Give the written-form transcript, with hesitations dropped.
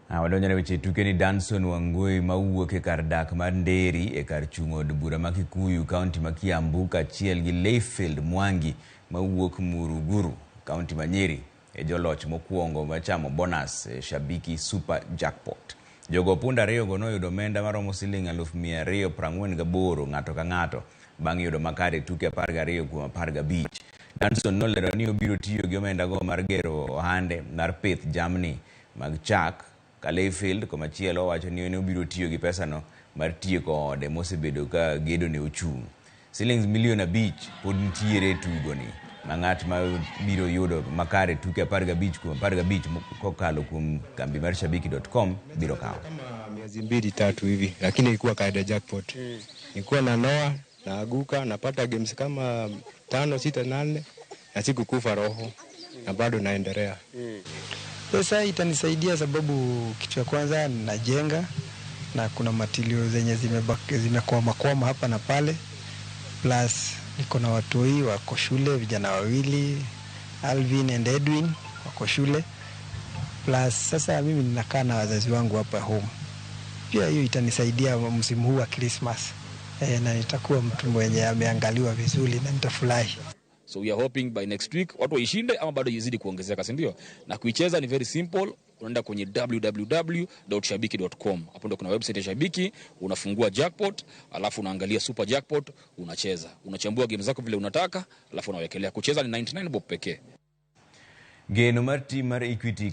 Wadonjo ne weche tuke ni Danson Wangui mawuok e kar dak mar Nderi e kar chung' od bura ma Kikuyu, kaunti ma Kiambu, kaachiel gi Leyfield Mwangi mawuok Muruguru, kaunti ma Nyeri, e joloch mokwongo machamo bonus e Shabiki Super Jackpot. Jogo punda ariyogo noyudo omenda maromo siling 248,000 ng'ato ka ng'ato bang' yudo makare e tuke 12 kuom 15. Danson nolero ni obiro tiyo gi omendago mar gero ohande mar pith jamni mag chak. Ka Leyfield komachielo wacho ni en obiro tiyo gi pesano mar tieko ode mosebedo ka gedone ochung'. Silings milion 5 pod nitiere e tugoni ma ng'at ma biro yudo makare tuke 15 kuom 15 kokalo kuom kambi mar shabiki.com biro kawo. Kama miezi 2, 3 hivi, lakini ilikuwa kaida jackpot. Nilikuwa nanoa naaguka, napata games kama 5, 6, 8 na sikukufa roho na bado naendelea. Pesa itanisaidia sababu kitu ya kwanza najenga na kuna matilio zenye zimekwama kwama hapa na pale. Plus niko na watoi wako shule, vijana wawili, Alvin and Edwin wako shule. Plus sasa mimi ninakaa na wazazi wangu hapa home. Pia hiyo itanisaidia msimu huu wa Christmas. Na nitakuwa mtu mwenye ameangaliwa vizuri na nitafurahi. So we are hoping by next week watu waishinde ama bado izidi kuongezeka, si ndio? Na kuicheza ni very simple, unaenda kwenye www.shabiki.com. Hapo ndo kuna website ya Shabiki, unafungua jackpot, alafu unaangalia super jackpot, unacheza. Unachambua game zako vile unataka, alafu unawekelea. Kucheza ni 99 bob pekee. Geno mar tim mar Equity.